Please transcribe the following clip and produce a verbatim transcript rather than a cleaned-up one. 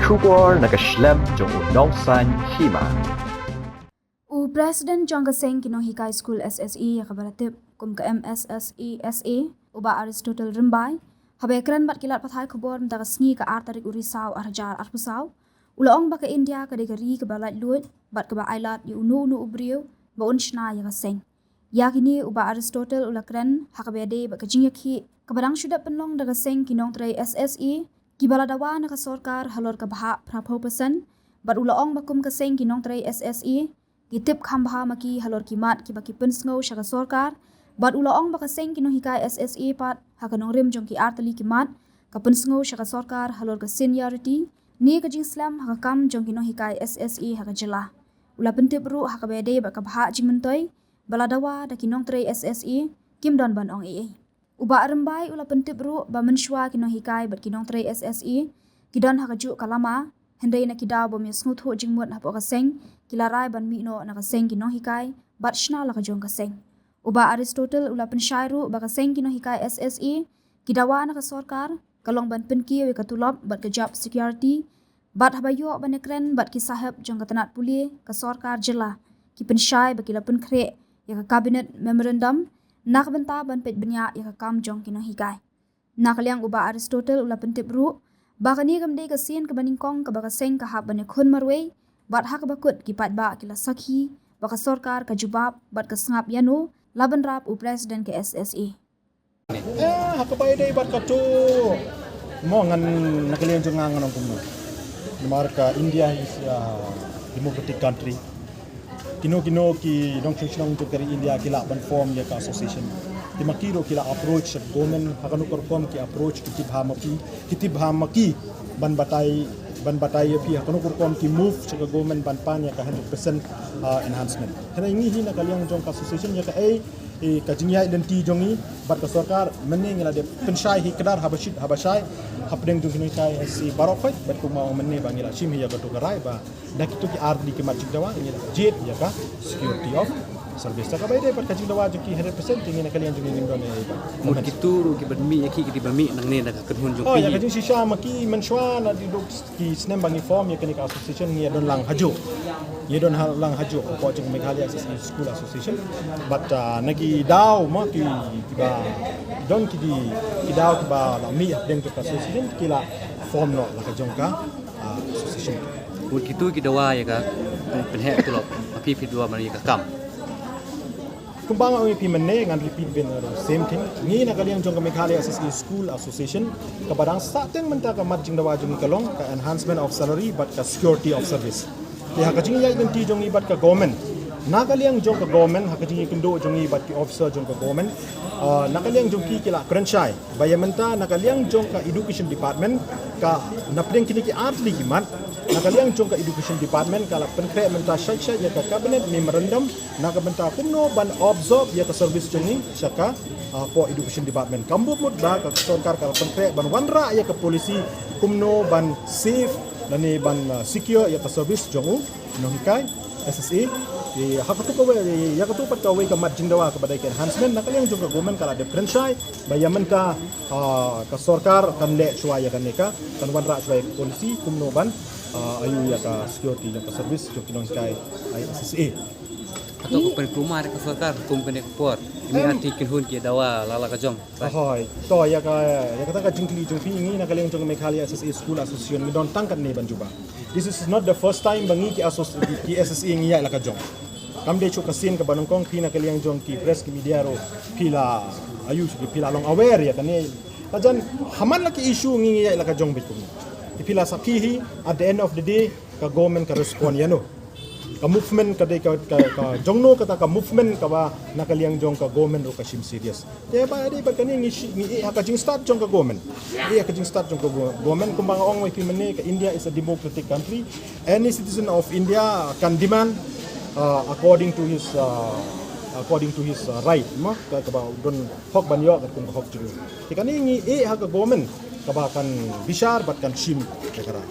Khubor na ka shlem jong u nongsaiñ hima. U President jong ka seng ki nonghikai skul S S E ïa kaba la tip kum ka M S S E S A, u Bah Aristotle Rymbai, haba ïakren bad ki lad pathai khubor mynta ka sngi ka ar tarik u Risaw ar hajar arphew saw, u la ong ba ka India ka dei ka ri kaba laitluid bad kaba ailad ïa uno uno u briew ba un shna ïa ka seng. Ïa kine u Bah Aristotle u la kren ha kaba ïadei bad ka jingïakhih kaba dang shu dep pynlong da ka seng ki nongtrei S S E kiba la dawa na ka sorkar halor ka bhah phraphew percent, bad u la ong ba kum ka seng ki nongtrei S S E ki tip kham bha ma ki halor ki mat kiba ki pynsngew sha ka sorkar, bad u la ong ba ka seng ki nonghikai S S E pat ha ka nongrim jong ki ar tylli ki mat ka pynsngew sha ka sorkar halor ka seniority ne ka jingslem ha ka kam jong ki nonghikai S S E ha ka jylla. U la pyntip ruh ha kaba ïadei bad ka bhah jingmyntoi ba la dawa da ki nongtrei S S E, kim don ban ong ei ei. U Bah Rymbai u la pyntip ruh ba mynshuwa ki nonghikai bad ki nongtrei S S E ki don ha kajuh ka lama, hynrei na ki daw bym ïasngewthuh jingmut hapoh ka seng ki la rai ban mih noh na ka seng ki nonghikai bad shna la ka jong ka seng. U Bah Aristotle u la pynshai ruh ba ka seng ki nonghikai S S E ki dawa na ka sorkar ka long ban pynkiew ïa ka tulop bad ka job security, bad haba ïoh ban ïakren bad ki sahep jong ka tnat pule, ka sorkar jylla ki pynshai ba ki la pynkhreh ïa ka cabinet memorandum na ka bynta ban peit bniah ïa ka kam jong ki nonghikai. Na ka liang u Bah Aristotle u la pyntip ruh ba kane kam dei ka sien kaba nyngkong kaba ka seng ka hap ban ïakhun marwei, bad ha kaba kut ki paidbah ki la sakhi ba ka sorkar ka jubab bad ka sngap ïano la bynrap u President ka S S E. Eh, ha kaba ïadei bad kato, mo ngan, na ka liang jong nga ngan ong kumno. Namar ka India is a democratic country. Kino kino ki nongshong shnong jong ka ri India ki lah ban form ïa ka association. Te ma ki ruh ki la approach government, ha kano ka rukom ki approach, ki tip ha ma ki, ki tip ha ma ki ban batai, ban batai ïa phi ha kano ka rukom ki move sha ka government ban pan ïa ka hundred percent, ah, enhancement. Hynrei ngi hi na ka liang jong ka association ïa kaei, eh, ka jingïaid lynti jong ngi bad ka sorkar, mynne ngi la dep pynshai hi kdar haba shit haba shai hapdeng jong ki nonghikai S S A baroh khoit, bad kumba ong mynne ba ngi la shim hi ïa kato ka rai ba da kito ki ar tylli ki mat jingdawa ngi la jied ïa ka security of service. Te kaba ïadei bad ka jingdawa jong ki hundred percent te ngi na ka liang jong ngi ngim don ei ei ba. Mut kito ruh kiba mih ïa ki, ki dei ban mih nangne na ka kynhun jong ki. Oh, ïa ka jingshisha ma ki mynshuwa naduh ki snem ba ngi form ïa kane ka association ngi ïa don lang hajuh. Ïa don ha, lang hajuh hapoh jong Meghalaya S S A School Association. But, ah, na ki daw ma ki, kiba don ki dei, ki daw kiba la mih hapdeng jong ka association ki la form noh la ka jong ka, ah, association. Mut kito ki dawa ïa ka pynheh tulop, ma phi phi dawa ban ïa ka kam. Kumba nga ong ïa phi mynne, ngan repeat biang the same thing. Ngi na ka liang jong ka Meghalaya S S A School Association, kaba dang sah teng mynta ka mat jingdawa jong ngi ka long ka enhancement of salary bad ka security of service. Te ha ka jingïaid lynti jong ngi bad ka government, na ka liang jong ka government, ha ka jingïakynduh jong ngi bad ki officer jong ka government, ah, na ka liang jong ki ki la kren shai ba ïa mynta na ka liang jong ka education department, ka na pdeng kine ki ar tylli ki mat, na ka liang jong ka education department ka la pynkhreh mynta shai shai ïa ka cabinet memorandum na ka bynta kumno ban absorb ïa ka service jong ngi sha ka, ah, hapoh education department. Kam bym mut ba ka sorkar ka la pynkhreh ban wanrah ïa ka policy kumno ban save lane ban, ah, secure ïa ka service jong u nonghikai S S A. Te ha kato kawei, ïa kato pat kawei ka mat jingdawa kaba dei ka enhancement, na ka liang jong ka government ka la dep kren shai ba ïa mynta, ah, ka sorkar kan leh shuwa ïa kane ka, kan wanrah shuwa ïa ka policy kumno ban, ah, ïoh ïa ka security jong ka service jong ki nonghikai S S A. Hato ka pynkulmar ka sorkar kum kane ka por, ki mih artylli ki kynhun ki dawa la la ka jong. Hooid. To ïa ka, ïa kata ka jingkylli jong phi, ngi na ka liang jong ka Meghalaya S S A School Association ngi don tang katne ban jubab. This is not the first time ba ngi ki asso-, ki S S A ngi ïaid la ka jong. Kam dei shuh ka sien kaba nyngkong, phi na ka liang jong ki press ki media ruh phi la, ayu, phi la long aware ïa kane. Ka jan ha man la ki issue ngi, ngi ïaid la ka jong beit kumne. Te phi la sakhi hi, at the end of the day ka government ka respond ïano. Ka movement ka dei ka, ka, ka jongno kata ka movement kaba na ka liang jong ka government ruh ka shim serious. Te ba dei bad kane ngi shi-, ngi ïeh ha ka jingstad jong ka government. Ngi ïeh ha ka jingstad jong ka go-, government, kumba nga ong ïa phi mynne, ka India is a democratic country. Any citizen of India can demand, uh, according to his, uh, according to his, uh, right, ma, ka, kaba don hok ban ïoh katkum ka hok jong u. Te kane ngi ïeh ha ka government kaba kan bishar bad kan shim ïa ka rai.